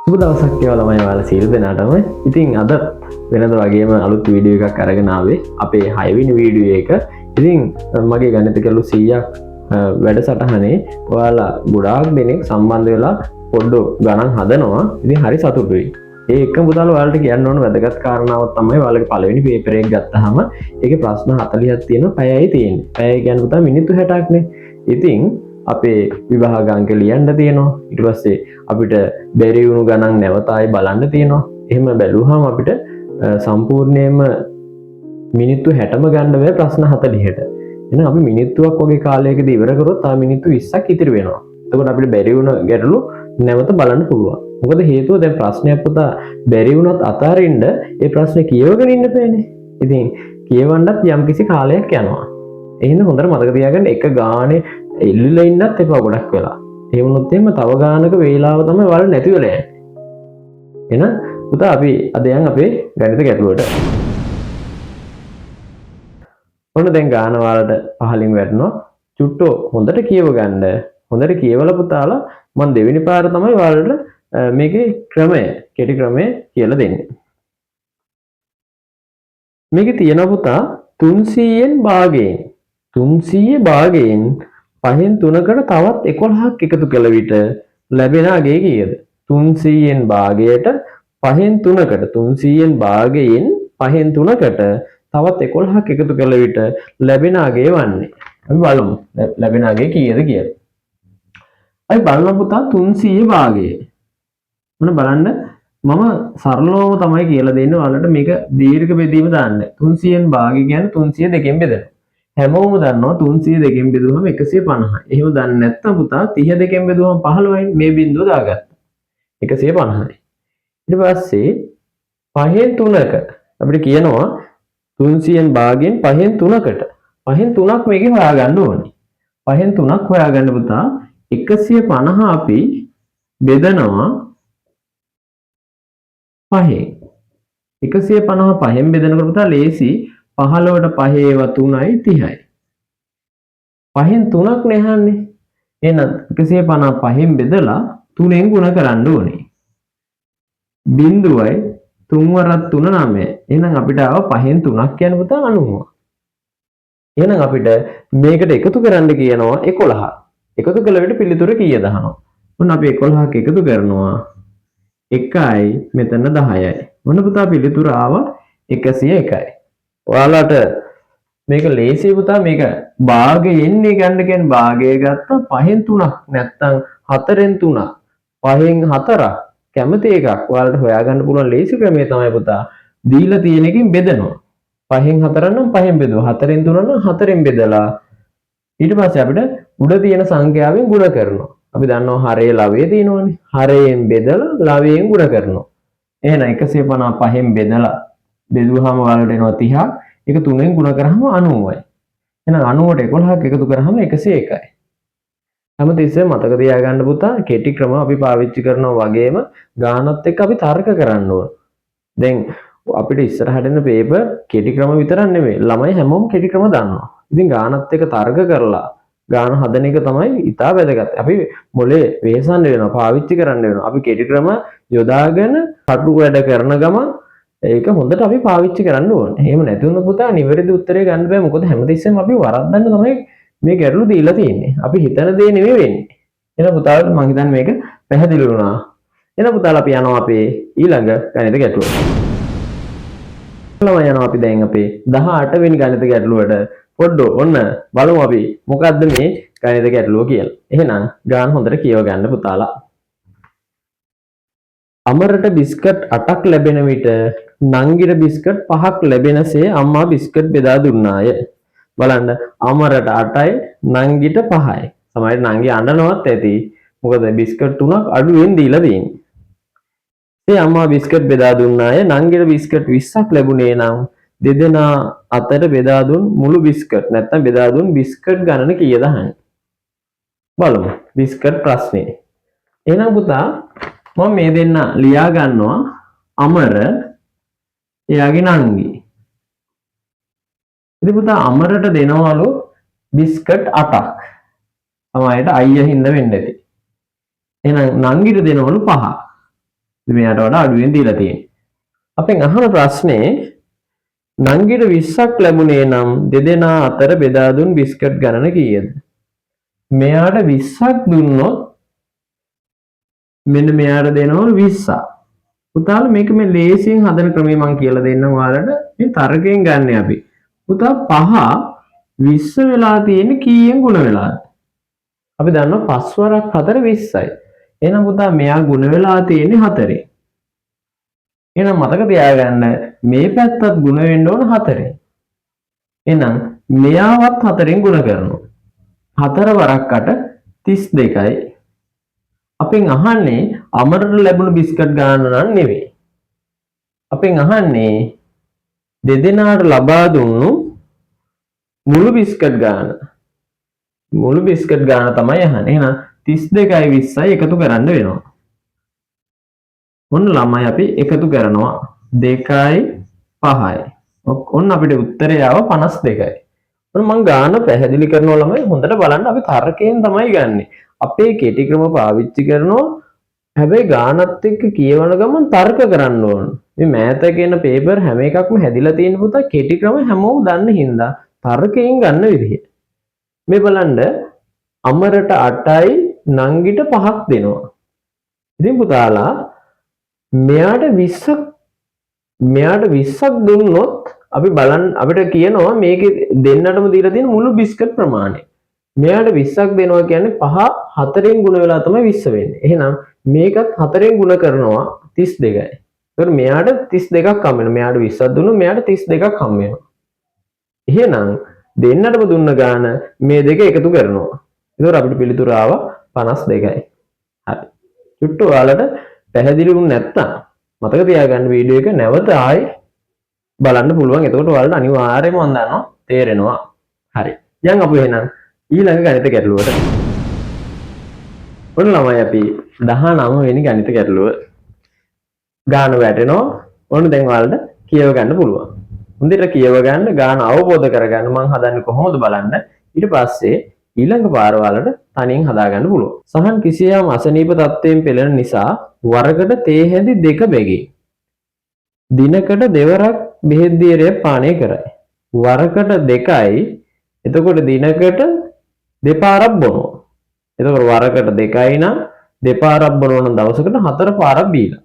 සුබ දවසක් වේවා ළමයි ඔයාලා සියලු දෙනාටම. ඉතින් අද වෙනද වගේම අලුත් වීඩියෝ එකක් අරගෙන ආවේ අපේ 6 වෙනි වීඩියෝ එක. ඉතින් මගේ ගණිත ගැටලු 100ක් වැඩසටහනේ ඔයාලා ගොඩාක් දෙනෙක් සම්බන්ධ වෙලා පොඩ්ඩ ගණන් හදනවා. ඉතින් හරි සතුටුයි. ඒ එක්කම පුතාලා ඔයාලට කියන්න ඕන වැදගත් කාරණාවක් තමයි ඔයාලගේ පළවෙනි පේපර් එක ගත්තාම ඒකේ ප්‍රශ්න 40ක් තියෙනවා, පැයයි තියෙන්නේ. පැය කියන්නේ පුතා මිනිත්තු 60ක් නේ. ඉතින් අපේ විභාග අංක ලියන්න තියෙනවා. ඊට පස්සේ අපිට බැරි වුණු ගණන් නැවත ආයි බලන්න තියෙනවා. එහෙම බැලුවාම අපිට සම්පූර්ණයෙන්ම මිනිත්තු 60ම ගන්න බෑ ප්‍රශ්න 40ට. එහෙනම් අපි මිනිත්තුවක් වගේ කාලයකදී ඉවර කරොත් තව මිනිත්තු 20ක් ඉතිරි වෙනවා. එතකොට අපිට බැරි වුණ ගැටලු නැවත බලන්න පුළුවන්. මොකද හේතුව දැන් ප්‍රශ්නයක් පුතා බැරි වුණත් අතාරින්න ඒ ප්‍රශ්නේ කියවගෙන ඉන්න බෑනේ. ඉතින් කියවන්නත් යම්කිසි කාලයක් යනවා. ඒ හින්දා හොඳට මතක තියාගන්න එක ගානේ එල්ලිලා ඉන්නත් එපා ගොඩක් වෙලා. එහෙම වුණොත් එහෙම තව ගානක වේලාව තමයි ඔයාලා නැති වෙලා යන්නේ. එහෙනම් පුතා අපි අද යන් අපේ ගණිත ගැටලුවට. ඔන්න දැන් ගාන ඔයාලට පහලින් වැටෙනවා. චුට්ටෝ හොඳට කියව ගන්න. හොඳට කියවලා පුතාලා මම දෙවෙනි පාර තමයි ඔයාලට මේකේ ක්‍රමය, කෙටි ක්‍රමය කියලා දෙන්නේ. මේකේ තියෙනවා පුතා 300න් භාගයෙන් 300 භාගයෙන් පහෙන් තුනකට තවත් 11ක් එකතු කළ විට ලැබෙන අගය කීයද? 300න් භාගයට පහෙන් තුනකට 300න් භාගයෙන් පහෙන් තුනකට තවත් 11ක් එකතු කළ විට ලැබෙන අගය වන්නේ. අපි බලමු ලැබෙන අගය කීයද කියලා. අපි බලමු පුතා 300 භාගය. මොන බලන්න මම සරලවම තමයි කියලා දෙන්නේ ඔයාලට මේක දීර්ඝ බෙදීම දාන්න. 300න් භාගය කියන්නේ 300 දෙකෙන් බෙදෙනවා. හැමෝම දන්නවා 300 දෙකෙන් බෙදුවම 150යි. එහෙම දන්නේ නැත්නම් පුතා 30 දෙකෙන් බෙදුවම 15යි මේ බිඳුව දාගත්තා. 150යි. ඊට පස්සේ පහෙන් තුනක අපිට කියනවා 300න් භාගයෙන් පහෙන් තුනකට පහෙන් තුනක් මේකේ හොයාගන්න ඕනේ. පහෙන් තුනක් හොයාගන්න පුතා 150 අපි බෙදනවා පහෙන්. 150 පහෙන් බෙදනකොට පුතා ලේසි 15ට පහේ ඒවා 3යි 30යි. පහෙන් තුනක් නේ අහන්නේ. එහෙනම් 150 පහෙන් බෙදලා තුනෙන් ගුණ කරන්න ඕනේ. බිංදුවයි තුන් වරක් තුන 9. එහෙනම් අපිට ආව පහෙන් තුනක් කියන පුතා 90. එහෙනම් අපිට මේකට එකතු කරන්න කියනවා 11. එකතු කළ විට පිළිතුර කීයද අහනවා. ඔන්න අපි 11ක් එකතු කරනවා 1යි මෙතන 10යි. ඔන්න පුතා පිළිතුර ආවා 101යි. ඔයාලට මේක ලේසි පුතා. මේක භාගයෙන් ගන්න කියන්නේ භාගය ගත්ත පහෙන් තුනක් නැත්තම් හතරෙන් තුනක් පහෙන් හතරක් කැමති එකක් ඔයාලට හොයාගන්න පුළුවන් ලේසි ක්‍රමය තමයි පුතා දීලා තියෙන එකෙන් බෙදනවා. පහෙන් හතරක් නම් පහෙන් බෙදුවා, හතරෙන් තුනක් නම් හතරෙන් බෙදලා ඊට පස්සේ අපිට උඩ තියෙන සංඛ්‍යාවෙන් ගුණ කරනවා. අපි දන්නවා හරේ ලවය තියෙනවනේ. හරයෙන් බෙදලා ලවයෙන් ගුණ කරනවා. එහෙනම් 155න් බෙදලා බෙදුවාම ඔයාලට එනවා 30ක්. ඒක තුනෙන් ගුණ කරාම 90යි. එහෙනම් 90ට 11ක් එකතු කරාම 101යි. හැමතිස්සෙම මතක තියාගන්න පුතා කෙටි ක්‍රම අපි පාවිච්චි කරනවා වගේම ගානත් එක්ක අපි තර්ක කරන්න ඕන. දැන් අපිට ඉස්සරහට එන පේපර් කෙටි ක්‍රම විතරක් නෙමෙයි. ළමයි හැමෝම කෙටි ක්‍රම දන්නවා. ඉතින් ගානත් එක්ක තර්ක කරලා ගාන හදන එක තමයි ඉතා වැදගත්. අපි මොලේ වෙහෙසන්න වෙනවා, පාවිච්චි කරන්න වෙනවා. අපි කෙටි ක්‍රම යොදාගෙන කටු වැඩ කරන ගමන් ඒක හොඳට අපි පාවිච්චි කරන්න ඕනේ. එහෙම නැති වුණොත් පුතා නිවැරදි උත්තරේ ගන්න බෑ. මොකද හැමතිස්සෙම අපි වරද්දන්න තමයි මේ ගැටලු දීලා තියෙන්නේ. අපි හිතන දේ නෙමෙයි වෙන්නේ. එහෙනම් පුතාලට මං හිතන්නේ මේක පැහැදිලි වුණා. එහෙනම් පුතාලා අපි යනවා අපේ ඊළඟ ගණිත ගැටලුවට. ළමයි යනවා අපි දැන් අපේ 18 වෙනි ගණිත ගැටලුවට. පොඩ්ඩෝ ඔන්න බලමු අපි මොකද්ද මේ ගණිත ගැටලුව කියලා. එහෙනම් ගාන හොඳට කියව ගන්න පුතාලා. අමරට බිස්කට් 8ක් ලැබෙන විට නංගිට බිස්කට් 5ක් ලැබෙනසේ අම්මා බිස්කට් බෙදා දුන්නාය. බලන්න අමරට 8යි නංගිට 5යි. සමහරවිට නංගි අඬනවත් ඇති. මොකද බිස්කට් 3ක් අඩුවෙන් දීලා තියෙන්නේ. ඒ අම්මා බිස්කට් බෙදා දුන්නාය. නංගිට බිස්කට් 20ක් ලැබුණේ නම් දෙදෙනා අතර බෙදා දුන් මුළු බිස්කට් නැත්තම් බෙදා දුන් බිස්කට් ගණන කීයද අහන්නේ. බලමු බිස්කට් ප්‍රශ්නේ. එහෙනම් පුතා මම මේ දෙන්න ලියා ගන්නවා අමර එයාගේ නංගි. ඉතින් පුතා අමරට දෙනවලු බිස්කට් 8ක්. සමහරවිට අයියා හින්දා වෙන්න ඇති. එහෙනම් නංගිට දෙනවලු 5. ඉතින් මෙයාට වඩා අඩුවෙන් දීලා තියෙන්නේ. අපෙන් අහන ප්‍රශ්නේ නංගිට 20ක් ලැබුණේ නම් දෙදෙනා අතර බෙදා දුන් බිස්කට් ගණන කීයද? මෙයාට 20ක් දුන්නොත් මෙන්න මෙයාට දෙනවලු 20ක්. පුතාලා, මේක මේ ලේසියෙන් හදන ක්‍රමය මම කියලා දෙන්නම් ඔයාලට. මේ තර්කයෙන් ගන්න අපි. පුතා, පහ 20 වෙලා තියෙන්නේ කීයෙන් ගුණ වෙලාද? අපි දන්නවා පස් වරක් හතර 20යි. එහෙනම් පුතා, මෙයා ගුණ වෙලා තියෙන්නේ හතරෙන්. එහෙනම් මතක තියාගන්න, මේ පැත්තත් ගුණ වෙන්න ඕන හතරෙන්. එහෙනම් මෙයාවත් හතරෙන් ගුණ කරනවා. හතර වරක් අට 32යි. අපෙන් අහන්නේ අමරට ලැබුණු බිස්කට් ගාන නම් නෙවෙයි. අපෙන් අහන්නේ දෙදෙනාට ලබා දුන්නු මුළු බිස්කට් ගාන. මුළු බිස්කට් ගාන තමයි අහන්නේ. එහෙනම් 32යි 20යි එකතු කරන්න වෙනවා. ඔන්න ළමයි, අපි එකතු කරනවා 2යි 5යි. ඔන්න අපිට උත්තරය ආව 52යි. ඔන්න මං ගාන පැහැදිලි කරනවා ළමයි, හොඳට බලන්න. අපි තර්කයෙන් තමයි ගන්නෙ. අපේ කෙටි ක්‍රම පාවිච්චි කරනවා. හැබැයි ගානත් එක්ක කියවන ගමන් තර්ක කරන්න ඕන. මේ මෑත කියන පේපර් හැම එකක්ම හැදිලා තියෙන පුතා කෙටි ක්‍රම හැමෝම දන්න හින්දා තර්කයෙන් ගන්න විදිහ. මේ බලන්න, අමරට 8යි නංගිට 5ක් දෙනවා. ඉතින් පුතාලා, මෙයාට 20ක් දුන්නොත් අපි බලන්න, අපිට කියනවා මේකේ දෙන්නටම දීලා තියෙන මුළු බිස්කට් ප්‍රමාණය. මෙයාට 20ක් දෙනවා කියන්නේ පහ හතරෙන් ගුණ වෙලා තමයි 20 වෙන්නේ. එහෙනම් මේකත් හතරෙන් ගුණ කරනවා, 32යි. ඒතකොට මෙයාට 32ක් හම්බ වෙනවා. මෙයාට 20ක් දුන්නොත් මෙයාට 32ක් හම්බ වෙනවා. එහෙනම් දෙන්නටම දුන්න ගාන මේ දෙක එකතු කරනවා. ඒතකොට අපිට පිළිතුර ආවා 52යි. හරි. චුට්ට ඔයාලට පැහැදිලි වුණ නැත්නම් මතක තියාගන්න, වීඩියෝ එක නැවත ආයේ බලන්න පුළුවන්. එතකොට ඔයාලට අනිවාර්යයෙන්ම මම දන්නවා තේරෙනවා. හරි. යන් අපි එහෙනම් ඊළඟ ගණිත ගැටලුවට. ඔන්න ළමයි, අපි 19 වෙනි ගණිත ගැටලුව. ගාන වැටෙනවා. ඔන්න දැන් ඔයාලට කියව ගන්න පුළුවන්. හොඳට කියව ගන්න, ගාන අවබෝධ කරගන්න, මං හදන්නේ කොහොමද බලන්න. ඊට පස්සේ ඊළඟ පාර ඔයාලට තනියෙන් හදාගන්න පුළුවන්. සහන් කිසියම් අසනීප තත්ත්වයෙන් පෙළෙන නිසා වරකට තේ හැඳි දෙක බැගින් දිනකට දෙවරක් බෙහෙත් දියරයක් පානය කරයි. වරකට දෙකයි. එතකොට දිනකට දෙපාරක් බොනවා. එතකොට වරකට දෙකයි නම් දෙපාරක් බොනවා නම් දවසකට හතර පාරක් බීලා.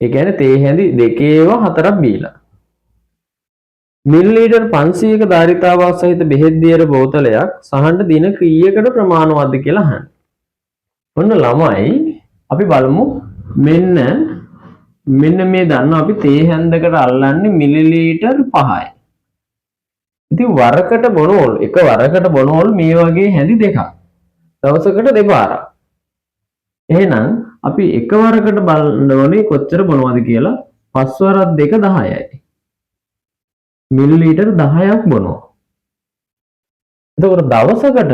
ඒ කියන්නේ තේ හැඳි දෙකේව හතරක් බීලා. මිලිලීටර් 500ක ධාරිතාවක් සහිත බෙහෙත් දියර බෝතලයක් සහන්ට දින කීයකට ප්‍රමාණවත්ද කියලා අහන්නේ. ඔන්න ළමයි, අපි බලමු. මෙන්න මෙන්න මේ දන්නවා අපි තේ හැන්දකට අල්ලන්නේ මිලිලීටර් 5යි. ඉතින් වරකට බොනෝල් එක වරකට බොනෝල් මේ වගේ හැඳි දෙකක්. දවසකට දෙපාරක්. එහෙනම් අපි එක වරකට බලන්න ඕනේ කොච්චර බොනවද කියලා. පස් වරක් දෙක 10යි. මිලිලීටර් 10ක් බොනවා. එතකොට දවසකට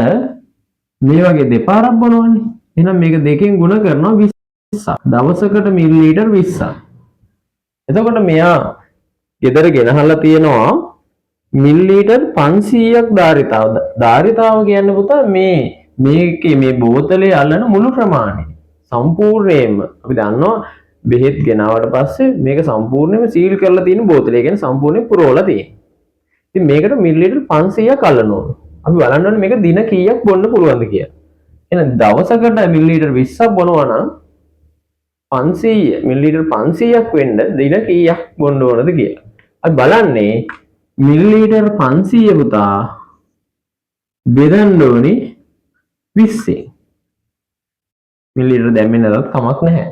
මේ වගේ දෙපාරක් බොනවනේ. එහෙනම් මේක දෙකෙන් ගුණ කරනවා 20ක්. දවසකට මිලිලීටර් 20ක්. එතකොට මෙයා ගෙදර ගෙනහලා තියෙනවා මිලිලීටර් 500ක් ධාරිතාව. ධාරිතාව කියන්නේ පුතා, මේ මේකේ මේ බෝතලේ අල්ලන මුළු ප්‍රමාණය. සම්පූර්ණයෙන්ම අපි දන්නවා බෙහෙත් ගෙනාවට පස්සේ මේක සම්පූර්ණයෙන්ම සීල් කරලා තියෙන බෝතලය. ඒ කියන්නේ සම්පූර්ණයෙන් පුරවලා තියෙන. ඉතින් මේකට මිලිලීටර් 500ක් අල්ලන ඕන. අපි බලන්න ඕනේ මේක දින කීයක් බොන්න පුළුවන්ද කියලා. එහෙනම් දවසකට මිලිලීටර් 20ක් බොනවා නම් 500 මිලිලීටර් 500ක් වෙන්න දින කීයක් බොන්න ඕනද කියලා. අපි බලන්නේ මිලිලීටර් 500 පුතා බෙදන්න ඕනේ 20න්. මිලිලීටර් දැම්මේ නැතත් කමක් නැහැ.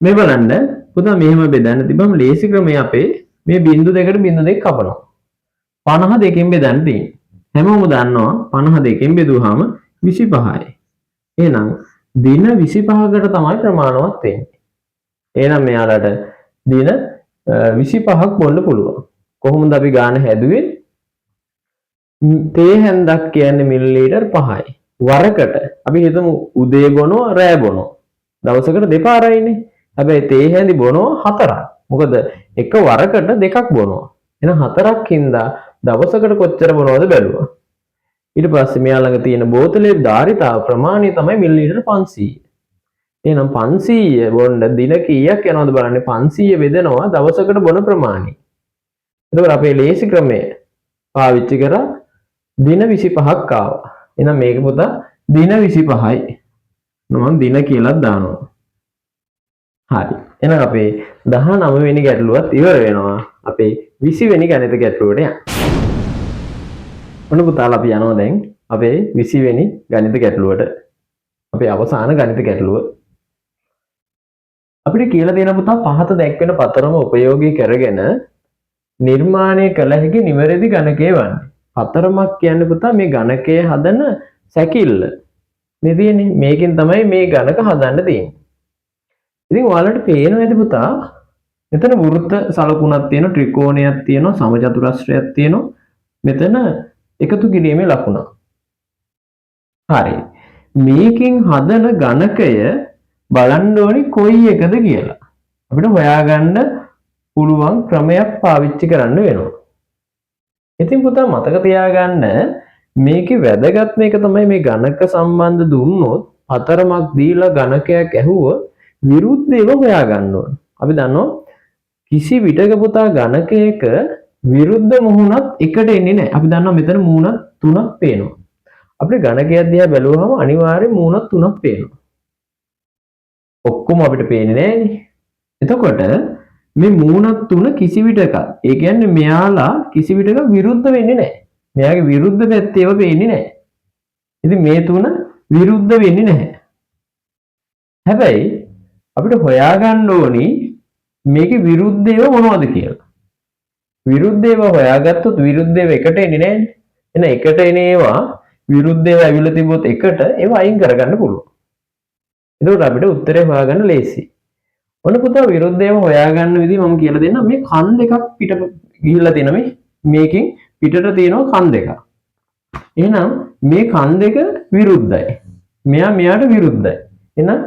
මේ බලන්න පුතා, මෙහෙම බෙදන්න තිබ්බම ලේසි ක්‍රමය අපේ මේ බිංදු දෙකට බිංදු දෙක කපනවා. 50 දෙකෙන් බෙදන්න තියෙන්නේ. හැමෝම දන්නවා 50 දෙකෙන් බෙදුවාම 25යි. එහෙනම් දින 25කට තමයි ප්‍රමාණවත් වෙන්නේ. එහෙනම් මෙයාලට දින 25ක් බොන්න පුළුවන්. කොහොමද අපි ගාන හැදුවේ? තේ හැන්දක් කියන්නේ මිලිලීටර් 5යි. වරකට අපි හිතමු උදේ බොනවා, රෑ බොනවා. දවසකට දෙපාරයිනේ. හැබැයි තේ හැඳි බොනවා හතරක්. මොකද එක වරකට දෙකක් බොනවා. එහෙනම් හතරක් හින්දා දවසකට කොච්චර බොනවද බැලුවා. ඊට පස්සේ මෙයා ළඟ තියෙන බෝතලේ ධාරිතාව ප්‍රමාණය තමයි මිලිලීටර් 500. එහෙනම් 500 බොන්න දින කීයක් යනවද බලන්නේ. 500 බෙදෙනවා දවසකට බොන ප්‍රමාණය. එතකොට අපේ ලේසි ක්‍රමය පාවිච්චි කරා දින 25ක් ආවා. එහෙනම් මේක පුතා දින 25යි. මම දින කියලාත් දානවා. හරි. එහෙනම් අපේ 19 වෙනි ගැටලුවත් ඉවර වෙනවා. අපේ 20 වෙනි ගණිත ගැටලුවට යන්න. ඔන්න පුතාලා අපි යනවා දැන් අපේ 20 වෙනි ගණිත ගැටලුවට. අපේ අවසාන ගණිත ගැටලුව. අපිට කියලා දෙන පුතා පහත දැක්වෙන පතරම උපයෝගී කරගෙන නිර්මාණය කළ හැකි නිවැරදි ගණකය වන්නේ. පතරමක් කියන්නේ පුතා මේ ගණකය හදන සැකිල්ල. මේ තියෙන්නේ මේකෙන් තමයි මේ ගණක හදන්න තියෙන්නේ. ඉතින් ඔයාලට පේනවා ඇති පුතා මෙතන වෘත්ත සලකුණක් තියෙනවා, ත්‍රිකෝණයක් තියෙනවා, සමචතුරස්‍රයක් තියෙනවා. මෙතන එකතු කිරීමේ ලකුණක්. හරි. මේකෙන් හදන ගණකය බලන්න ඕනි කොයි එකද කියලා. අපිට හොයාගන්න පුළුවන් ක්‍රමයක් පාවිච්චි කරන්න වෙනවා. ඉතින් පුතා මතක තියාගන්න මේකේ වැදගත්ම එක තමයි මේ ගණක සම්බන්ධ දුන්නොත් පතරමක් දීලා ගණකයක් ඇහුවොත් විරුද්ධ ඒවා හොයාගන්න ඕන. අපි දන්නවා කිසි විටක පුතා ගණකයක විරුද්ධ මුහුණත් එකට එන්නේ නැහැ. අපි දන්නවා මෙතන මුහුණත් තුනක් පේනවා. අපිට ගණකයක් දිහා බැලුවහම අනිවාර්යෙන් මුහුණත් තුනක් පේනවා. ඔක්කොම අපිට පේන්නේ නෑනේ. එතකොට මේ මූණත් තුන කිසි විටක, ඒ කියන්නේ මෙයාලා කිසි විටක විරුද්ධ වෙන්නේ නෑ. මෙයාගේ විරුද්ධ පැත්තේ ඒවා පේන්නේ නෑ. ඉතින් මේ තුන විරුද්ධ වෙන්නේ නැහැ. හැබැයි අපිට හොයාගන්න ඕනි මේකේ විරුද්ධ ඒවා මොනවද කියලා. විරුද්ධ ඒවා හොයාගත්තොත් විරුද්ධ ඒවා එකට එන්නේ නෑනේ. එහෙනම් එකට එන ඒවා විරුද්ධ ඒවා ඇවිල්ලා තිබ්බොත් එකට ඒවා අයින් කරගන්න පුළුවන්. එතකොට අපිට උත්තරේ හොයාගන්න ලේසියි. ඔන්න පුතා විරුද්ධ ඒවා හොයාගන්න විදිහ මම කියලා දෙන්නම්. මේ කන් දෙකක් පිට ගිහිල්ලා තියෙන මේ මේකෙන් පිටට තියෙනවා කන් දෙකක්. එහෙනම් මේ කන් දෙක විරුද්ධයි. මෙයා මෙයාට විරුද්ධයි. එහෙනම්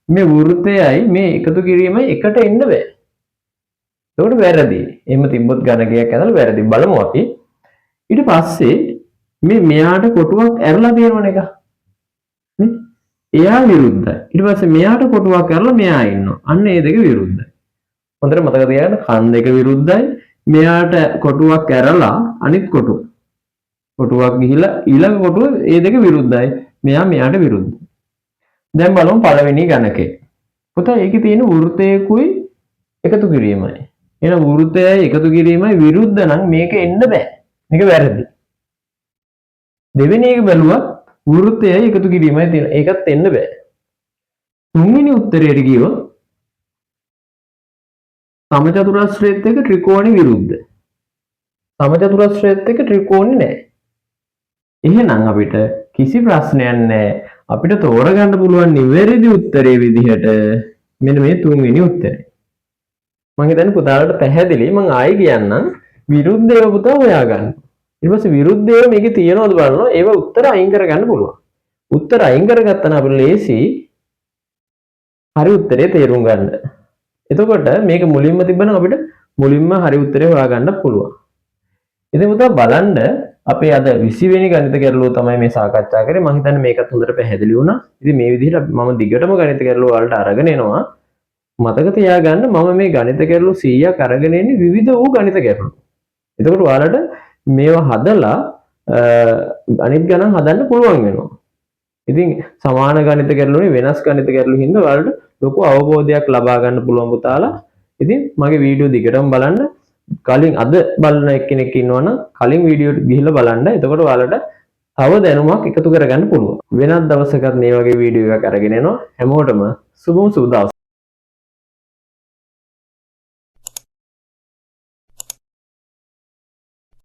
මේ වෘත්තයයි මේ එකතු කිරීමයි එකට එන්න බෑ. එතකොට වැරදි. එහෙම තිබ්බොත් ගණකයක් ඇදලා වැරදි. බලමු අපි. ඊට පස්සේ මේ මෙයාට කොටුවක් ඇරලා තියෙනවනේ එක. නේ? එයා විරුද්ධයි. ඊට පස්සේ මෙයාට කොටුවක් ඇරලා මෙයා ඉන්නවා. අන්න ඒ දෙක විරුද්ධයි. හොඳට මතක තියාගන්න කන් දෙක විරුද්ධයි. මෙයාට කොටුවක් ඇරලා අනිත් කොටුව. කොටුවක් ගිහිලා ඊළඟ කොටුව ඒ දෙක විරුද්ධයි. මෙයා මෙයාට විරුද්ධයි. දැන් බලමු පළවෙනි ගණකේ. පුතා ඒකේ තියෙන වෘත්තයකුයි එකතු කිරීමයි. එහෙනම් වෘත්තයයි එකතු කිරීමයි විරුද්ධ නම් මේක එන්න බෑ. මේක වැරදි. දෙවෙනි එක බැලුවත් වෘත්තයයි එකතු කිරීමයි තියෙන. ඒකත් එන්න බෑ. තුන්වෙනි උත්තරයට ගියොත් සමචතුරස්‍රයත් එක්ක ත්‍රිකෝණ විරුද්ධ. සමචතුරස්‍රයත් එක්ක ත්‍රිකෝණ නෑ. එහෙනම් අපිට කිසි ප්‍රශ්නයක් නෑ. අපිට තෝරගන්න පුළුවන් නිවැරදි උත්තරේ විදිහට මෙන්න මේ තුන්වෙනි උත්තරේ. මං හිතන්නේ පුතාලට පැහැදිලි. මං ආයි කියන්නම් විරුද්ධ ඒවා පුතා හොයාගන්න. ඊට පස්සේ විරුද්ධ ඒවා මේකේ තියෙනවද බලනවා. ඒවා උත්තර අයින් කරගන්න පුළුවන්. උත්තර අයින් කරගත්තා නම් අපිට ලේසි හරි උත්තරේ තේරුම් ගන්න. එතකොට මේක මුලින්ම තිබ්බනම් අපිට මුලින්ම හරි උත්තරේ හොයාගන්න පුළුවන්. ඉතින් පුතා බලන්න අපේ අද 20 වෙනි ගණිත ගැටලුව තමයි මේ සාකච්ඡා කරේ. මං හිතන්නේ මේකත් හොඳට පැහැදිලි වුණා. ඉතින් මේ විදිහට මම දිගටම ගණිත ගැටලුව වලට අරගෙන එනවා. මතක තියාගන්න මම මේ ගණිත ගැටලු 100ක් අරගෙන එන්නේ විවිධ වූ ගණිත ගැටලු. එතකොට ඔයාලට මේවා හදලා අනිත් ගණන් හදන්න පුළුවන් වෙනවා. ඉතින් සමාන ගණිත ගැටලු වෙනස් ගණිත ගැටලු හින්දා ඔයාලට ලොකු අවබෝධයක් ලබා ගන්න පුළුවන් පුතාලා. ඉතින් මගේ වීඩියෝ දිගටම බලන්න. කලින් අද බලන එක්කෙනෙක් ඉන්නවා නම් කලින් වීඩියෝ ගිහිල්ලා බලන්න. එතකොට ඔයාලට තව දැනුමක් එකතු කරගන්න පුළුවන්. වෙනත් දවසකත් මේ වගේ වීඩියෝ එකක් අරගෙන එනවා. හැමෝටම සුබම සුබ දවසක්.